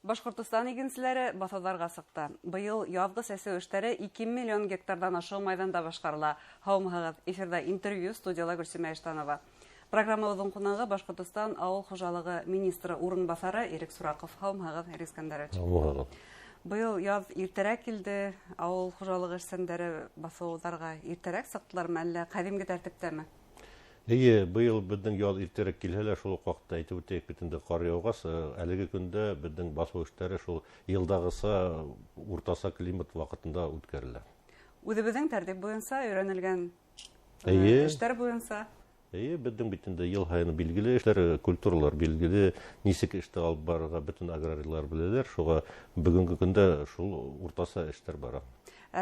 Башҡортостан игенселәре баҫыуҙарға сыҡты. Быйыл яҙғы сәсеү эштәре 2 миллион гектарҙан ашыу майҙанда башҡарыла. Һаумыһығыҙ! Эфирҙа интервью, студияла Гөлсимә Иштанова. Программабыҙҙың ҡунағы Башҡортостан ауыл хужалығы министры урынбаҫары Ирек Сураков. Һаумыһығыҙ, Ирек Искәндәрович! Һаумыһығыҙ! Быйыл яҙ иртәрәк килде, ауыл хужалығы эшсәндәре баҫыуҙарға иртәрәк сыҡтылармы, әллә ҡәҙимге тәртиптәме? Эйе, быйыл беҙҙең яҙ иртәрәк килһә лә, шул уҡ ваҡытта әйтеп үтәйек бит инде, ҡар яуғас, әлеге көндә беҙҙең баҫыу эштәре шул йылдағыса уртаса климат ваҡытында үткәрелә. Үҙебеҙҙең тәртип буйынса өйрәнелгән эштәр буйынса? Эйе, беҙҙең бит инде йыл һайын билгеле эштәр, культуралар билгеле, нисек эште алып барырға бөтөн аграрийлар беләләр, шуға бөгөнгө көндә шул уртаса эштәр бара.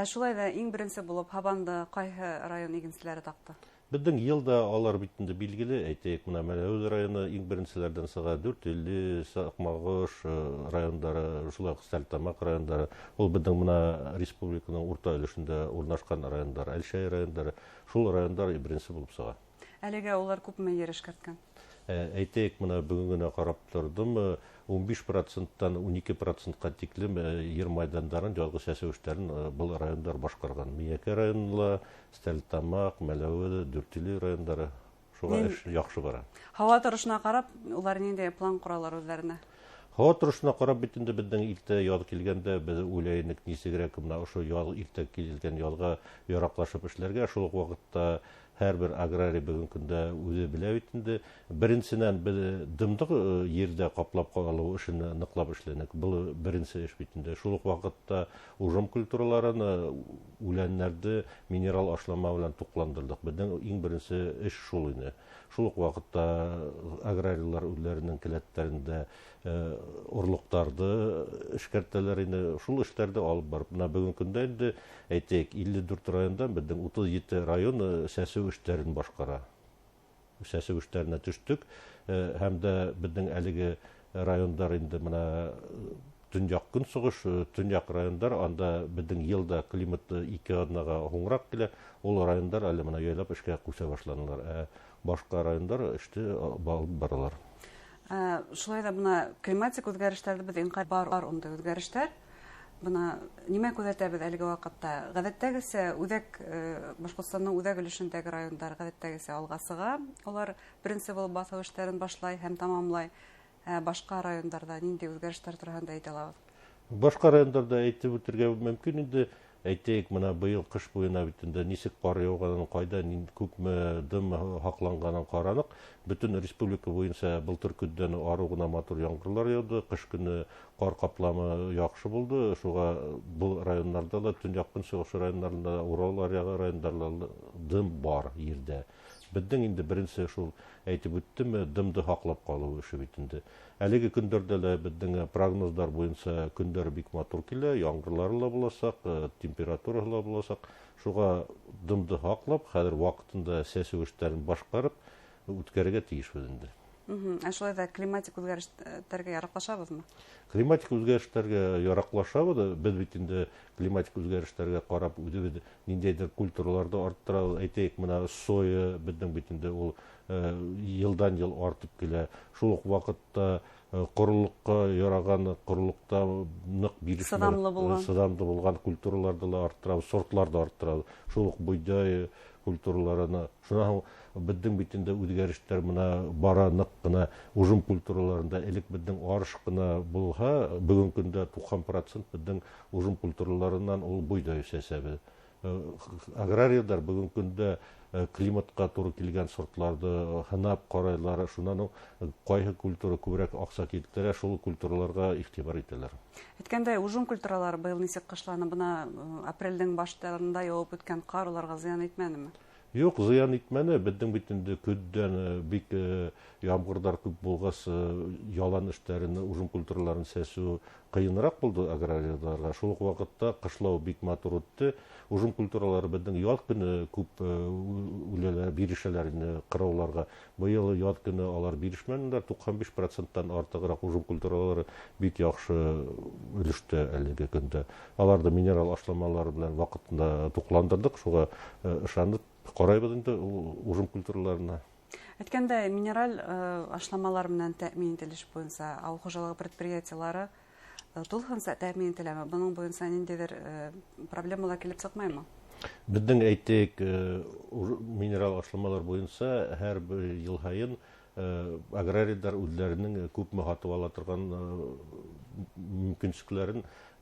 Шулай ҙа иң беренсе булып һабанды ҡайһы район игенселәре таҡты? Беҙҙең йылда алар бит инде билгеле, әйтәйек, мына Мәләүез районы иң беренселәрҙән сыға, Дүртөйлө, Саҡмағош райондары, шулай уҡ Стәрлетамаҡ райондары, ул беҙҙең мына республиканың урта өлөшөндә урынлашҡан райондар, Әлшәй райондары, шул райондар беренсе булып сыға. Әлегә улар күпме ер эшкәрткән? Әйтәйек, мына бөгөн генә ҡарап торҙом, 15%-тан 12%-ҡа тиклем ер майҙандарын, яҙғы сәсеү эштәрен был райондар башҡарған. Миәкә районы ла, Стәрлетамаҡ, Мәләүез, Дүртөйлө райондары, шуға эш яҡшы бара. Һауа торошона ҡарап, улар ниндәй план ҡоралар үҙҙәренә? Һауа торошона ҡарап бит инде беҙҙең иртә яҙ килгәндә беҙ уйлайныҡ нисегерәк мына ошо яҙ иртә килгән яҙға яраҡлашып эшләргә, шул уҡ ваҡытта һәр бер аграрий бөгөн көндә үҙе белә бит инде. Беренсенән беҙ дымдыҡ ерҙә ҡаплап ҡалыу эшен ныҡлап эшләнек. Был беренсе эш бит инде. Шул уҡ ваҡытта ужым культураларын, үләннәрҙе минерал ашлама менән туҡландырҙыҡ. Беҙҙең иң беренсе эш шул ине. Шул уҡ ваҡытта аграрийлар үҙҙәренең келәттәрендә орлоҡтарҙы эшкәртәләр ине. Шул эштәрҙе алып барып, мына бөгөн көндә инде, әйтәйек, 54 райондан беҙҙең 37 район сәсеү эштәрен башҡара. Сәсеү эштәренә төштөк, һәм дә беҙҙең әлеге райондар инде мына төньяҡ көнсығыш, төньяҡ райондар, анда беҙҙең йылда климат 2 аҙнаға һуңыраҡ килә, ул райондар әле мына яйлап эшкә күсә башланылар. Башҡа райондар эште алып баралар. Шулай ҙа бына климатик үҙгәрештәрҙе беҙ инҡар бар ундай үҙгәрештәр. Бына нимә күҙәтәбеҙ әлеге ваҡытта? Ғәҙәттәгесә Башҡортостандың үҙәк өлөшөндәге райондар ғәҙәттәгесә алға сыға. Улар беренсе булып баҫыу эштәрен башлай һәм тамамлай. Башҡа райондарҙа ниндәй үҙгәрештәр тураһында әйтә алабыҙ? Башҡа райондарҙа әйтеп үтергә мөмкин инде. Әйтәйек, мына быйыл ҡыш буйына бит инде нисек ҡар яуғанын, ҡайҙа күпме дым һаҡланғанын ҡараныҡ. Бөтөн республика буйынса былтыр көҙҙән арыу ғына матур ямғырлар яуҙы, ҡыш көнө ҡар ҡапламы яҡшы булды. Шуға был райондарҙа ла, төньяҡ көнсығыш райондарында, Урал аръяғы райондарында ла дым бар ерҙә. Беҙҙең инде беренсе шул әйтеп үттем, дымды һаҡлап ҡалыу эше бит инде. Әлеге көндәрҙә лә беҙҙең прогноздар буйынса көндәр бик матур килә, ямғырлары ла буласаҡ, температураһы ла буласаҡ. Шуға дымды һаҡлап, хәҙер ваҡытында сәсеү эштәрен башҡарып үткәрергә тейешбеҙ инде. Ә шулай ҙа климатик үҙгәрештәргә яраҡлашабыҙмы? Климатик үҙгәрештәргә яраҡлашабыҙ. Беҙ бит инде климатик үҙгәрештәргә ҡарап үҙебеҙ ниндәйҙер культураларҙы арттырабыҙ. Әйтәйек, мына соя беҙҙең бит инде ул йылдан йыл артып килә. Шул уҡ ваҡытта ҡоролоҡҡа яраған, ҡоролоҡта ныҡ бирешмәгән, Сыҙамлы булған. сыҙамлы булған культураларҙы ла арттырабыҙ, сортларҙы арттырабыҙ. Шул уҡ бойҙай культураларына. Шунан һуң беҙҙең бит инде үҙгәрештәр мына бара ныҡ ҡына ужым культураларында. Элек беҙҙең арыш ҡына булһа, бөгөн көндә 90% беҙҙең ужым культураларынан ул бойҙай сәсәбеҙ. Аграрийлар бөгөн көндә климатҡа тура килгән сортларҙы һынап ҡарайлар. Шунан һуң ҡайһы культура күберәк аҡса килтерә, шул культураларға иғтибар итәләр. Әйткәндәй, ужым культуралары быйыл нисек ҡышланы? Бына апрелдең баштарында яуып үткән ҡар уларға зыян итмәнеме? Юҡ, зыян итмәне. Беҙҙең бит инде көҙҙән бик ямғырҙар күп булғас, ялан эштәрен, ужым культураларын сәсеү ҡыйыныраҡ булды аграрийларға. Шул уҡ ваҡытта ҡышлау бик матур үтте. Ужым культуралары беҙҙең яҙ көнө күп үләләр, бирешәләр инде ҡырауларға. Быйыл яҙ көнө алар бирешмәнеләр. 95%-тан артығыраҡ ужым культуралары бик яҡшы өлөштә әлеге көндә. Аларҙы минерал ашламалары менән ваҡытында туҡландырҙыҡ. Шуға ышанып ҡарайбыҙ инде ул ужым культураларына. Әйткәндәй, минераль ашламалар менән тәьмин ителеш буйынса ауыл хужалығы предприятиелары Тулыһынса тәьмин ителәме? Бының буйынса ниндәйҙер проблемалар килеп сыҡмаймы? Беҙҙең, әйтәйек, минерал ашламалар буйынса һәр бер йыл һайын аграрийҙар үҙҙәренең күпме һатып ала торған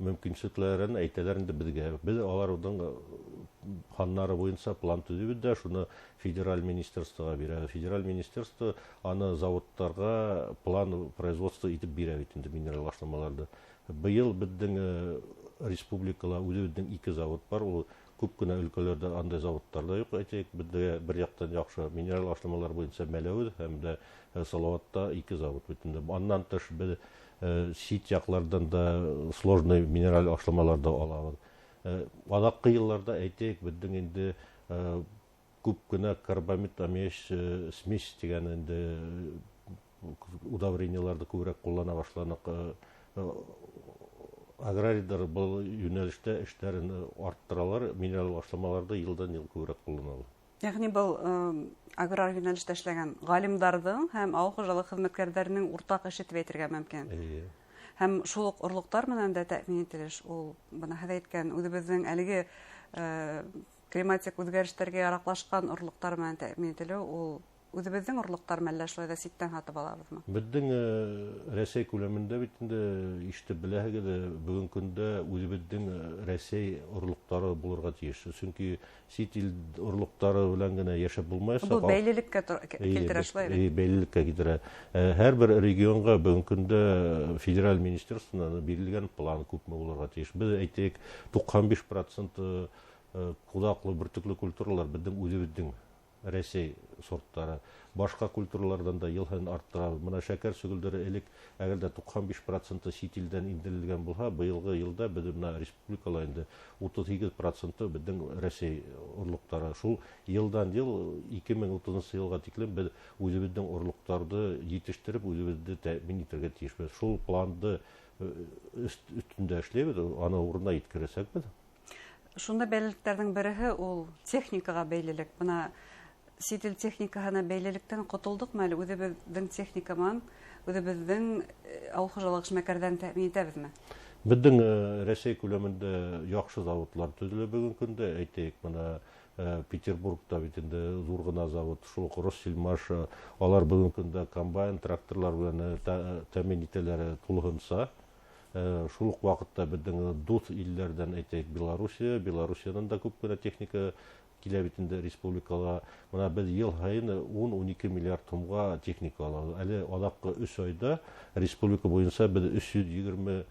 мөмкинселектәрен әйтәләр инде беҙгә. Беҙ аларҙың һаннары буйынса план төҙөйбөҙ ҙә, шуны федераль министерствоға бирәбеҙ. Федераль министерство аны заводтарға план производства итеп бирә бит инде минерал ашламаларҙы. Быйыл беҙҙең республикала үҙебеҙҙең 2 завод бар. Ул күп кенә өлкәләрҙә андай заводтар да юҡ. Әйтәйек, беҙҙә бер яҡтан яҡшы минерал ашламалар буйынса Мәләүез һәм дә Салауатта 2 завод бит инде. Аннан тыш беҙ сит яҡларҙан да сложный минераль ашламалар да алабыҙ. Аҙаҡҡы йылларҙа, әйтәйек, беҙҙең инде күп кенә карбамид аммиач смесь тигән инде удобрениеларҙы күберәк ҡуллана башланыҡ. Аграрийҙар был йүнәлештә эштәрен арттыралар, минерал ашламаларҙы йылдан-йыл күберәк ҡулланалар. Йәғни был аграр йүнәлештә эшләгән ғалимдарҙың һәм ауыл хужалыҡ хеҙмәткәрҙәренең уртаҡ эше тип әйтергә мөмкин. Эйе. Һәм шул уҡ орлоҡтар менән дә тәьмин ителеш, ул бына һеҙ әйткән үҙебеҙҙең әлеге климатик үҙгәрештәргә яраҡлашҡан орлоҡтар менән тәьмин ителеү, ул үҙебеҙҙең орлоҡтар мәллә шулай ҙа ситтән һатып алабыҙмы? Беҙҙең Рәсәй күләмендә бит инде ишетеп беләһегеҙ, бөгөн көндә үҙебеҙҙең Рәсәй орлоҡтары булырға тейеш. Сөнки сит ил орлоҡтары белән генә йәшәп булмаясаҡ. Был бәйлелеккә килтерә шулай бит? Эйе, бәйлелеккә килтерә. Һәр бер регионға бөгөн көндә федераль министерствонан бирелгән план күпме булырға тейеш. Беҙ әйтәйек, 95% ҡуҙаҡлы бөртөклө культуралар беҙҙең үҙебеҙҙең Рәсәй сорттары. Башҡа культураларҙан да йыл һайын арттырабыҙ. Бына шәкәр сөгөлдөрө элек, әгәр ҙә 95% сит илдән индерелгән булһа, быйылғы йылда беҙ бына республикала инде 38% беҙҙең Рәсәй орлоҡтары. Шул йылдан йыл 2030 йылға тиклем беҙ үҙебеҙҙең орлоҡтарҙы етештереп, үҙебеҙҙе тәьмин итергә тейешбеҙ. Шул планды өҫтөндә эшләйбеҙ, аны урынына еткерәсәкбеҙ. Шунда бәйлелектәрҙең береһе ул техникаға бәйлелек. Бына сит ил техникаһына бәйлелектән ҡотолдоҡмы әле? Үҙебеҙҙең техника менән, үҙебеҙҙең ауыл хужалыҡ эшмәкәрҙәрен тәьмин итәбеҙме? Беҙҙең Рәсәй күләмендә яҡшы заводлар төҙөлә бөгөн көндә. Әйтәйек, бына Петербургта бит инде ҙур ғына завод, шул уҡ Россельмаш, алар бөгөн көндә комбайн, тракторлар белән тәьмин итәләр тулыһынса. Шул уҡ ваҡытта беҙҙең дуҫ илдәрҙән, әйтәйек, Белоруссия, Белоруссиянан да күп кенә техника килә бит инде республикала. Бына беҙ йыл һайын ун-ун ике миллиард һумға техника алабыҙ. Әле аҙаҡҡы өс айҙа республика буйынса беҙ өс йөҙ егерме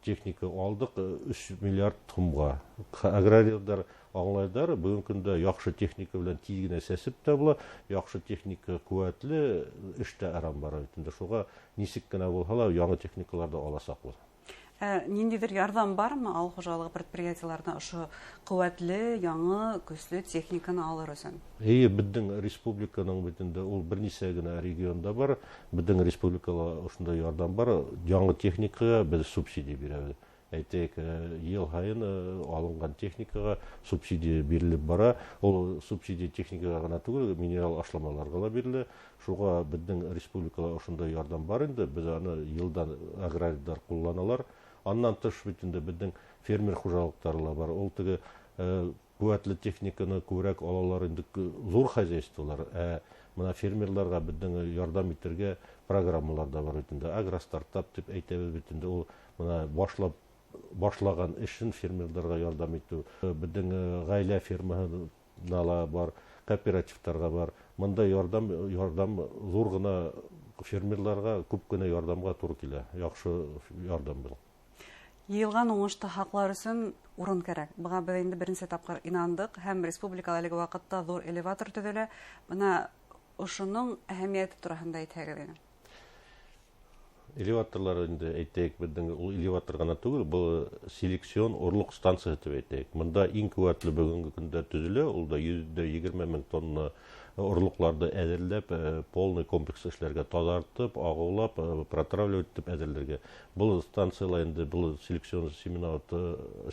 техника алдыҡ, өс миллиард һумға. Аграрийҙар аңлайҙар, бөгөн көндә яҡшы техника белән тиҙ генә сәсеп тә була, яҡшы техника ҡеүәтле, эш тә арам бара бит инде. Шуға нисек кенә булһа ла яңы техникаларҙы аласаҡбыҙ. Ниндәйҙер ярҙам бармы ауыл хужалығы предприятиеларына ошо ҡеүәтле, яңы, көслө техниканы алыр өсөн? Эйе, беҙҙең республиканың бит инде ул бер нисә генә регионда бар. Беҙҙең республикала ошондай ярҙам бар. Яңы техникаға беҙ субсидия бирәбеҙ. Әйтәйек, йыл һайын алынған техникаға субсидия бирелеп бара. Ул субсидия техникаға ғына түгел, минерал ашламаларға ла бирелә. Шуға беҙҙең республикала ошондай ярҙам бар инде. Беҙ аны йылдан аграрийҙар ҡулланалар. Аннан тыш бит инде беҙҙең фермер хужалыҡтары ла бар. Ул теге ҡеүәтле техниканы күберәк алалар инде ҙур хозяйстволар. Бына фермерларға беҙҙең ярҙам итергә программалар да бар бит инде. Агростартап тип әйтәбеҙ бит инде. Ул бына башлаған эшен фермерларға ярҙам итеү. Беҙҙең ғаилә фермаһына ла бар, кооперативтарға бар. Бында ярҙам ҙур ғына фермерларға күп кенә ярҙамға тура килә. Яҡшы ярҙам был. Йыйылған уңышты һаҡлар өсөн урын кәрәк. Быға беҙ инде беренсе тапҡыр инандыҡ һәм республикала әлеге ваҡытта ҙур элеватор төҙөлә. Бына ошоноң әһәмиәте тураһында әйтһәгеҙ ине. Элеваторлар инде әйтәйек, беҙҙең ул элеватор ғына түгел, был селекцион орлоҡ станцияһы тип әйтәйек. Бында иң ҡеүәтле бөгөнгө көндә төҙөлә, ул да 120 мең тонна орлоҡларҙы әҙерләп, полный комплекс эшләргә таҙартып, ағыулап, протравливать итеп әҙерләргә. Был станцияла инде был селекцион семинар,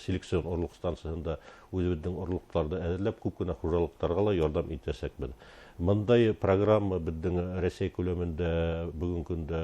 селекцион орлоҡ станцияһында үҙебеҙҙең орлоҡларҙы әҙерләп, күп кенә хужалыҡтарға ла ярҙам итәсәкбеҙ. Бындай программа беҙҙең Рәсәй күләмендә бөгөнгө көндә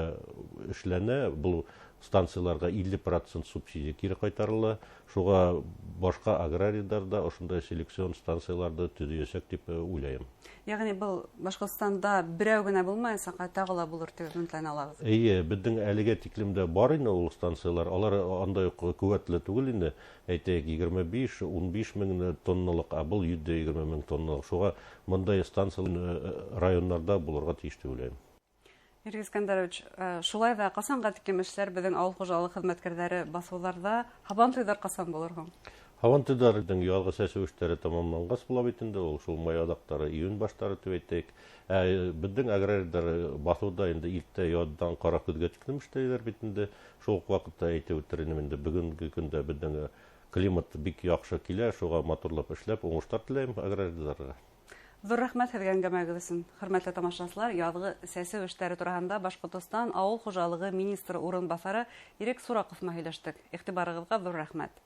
эшләнә. Был станцияларға 50% субсидия кире ҡайтарыла. Шуға башҡа аграрийҙар ҙа ошондай селекцион станцияларҙы төҙөйәсәк тип уйлайым. Йәғни был Башҡортостанда берәү генә булмаясаҡ, тағы ла булыр тип өмөтләнә алабыҙ. Эйе, беҙҙең әлегә тиклем дә бар ине ул станциялар. Алар андай уҡ ҡеүәтле түгел инде. Әйтәйек, 25, 15 мең тонналыҡ, ә был 120 мең тонналыҡ. Шуға бындай станциялар райондарҙа булырға тейеш тип уйлайым. Ирек Искәндәрович, шулай ҙа ҡасанға тиклем эшләр беҙҙең ауыл хужалыҡ хеҙмәткәрҙәре баҫыуҙарҙа? Һабантуйҙар ҡасан булыр һуң? Һабантуйҙарҙың яҙғы сәсеү эштәре тамамланғас була бит инде, ул шул май аҙаҡтары, июнь баштары тип әйтәйек. Беҙҙең аграрийҙар баҫыуҙа инде иртә яҙҙан ҡара көҙгә тиклем эшләйҙәр бит инде. Шул уҡ ваҡытта әйтеп үтер инем инде, бөгөнгө көндә беҙҙең климат бик яҡшы килә, шуға матурлап эшләп уңыштар теләйем аграрийҙарға. Ҙур рәхмәт һеҙгә әңгәмәгеҙ өсөн. Хөрмәтле тамашасылар, яҙғы сәсеү эштәре тураһында Башҡортостан Ауыл хужалығы министры урынбаҫары Ирек Сураков менән һөйләштек. Иғтибарығыҙға ҙур рәхмәт.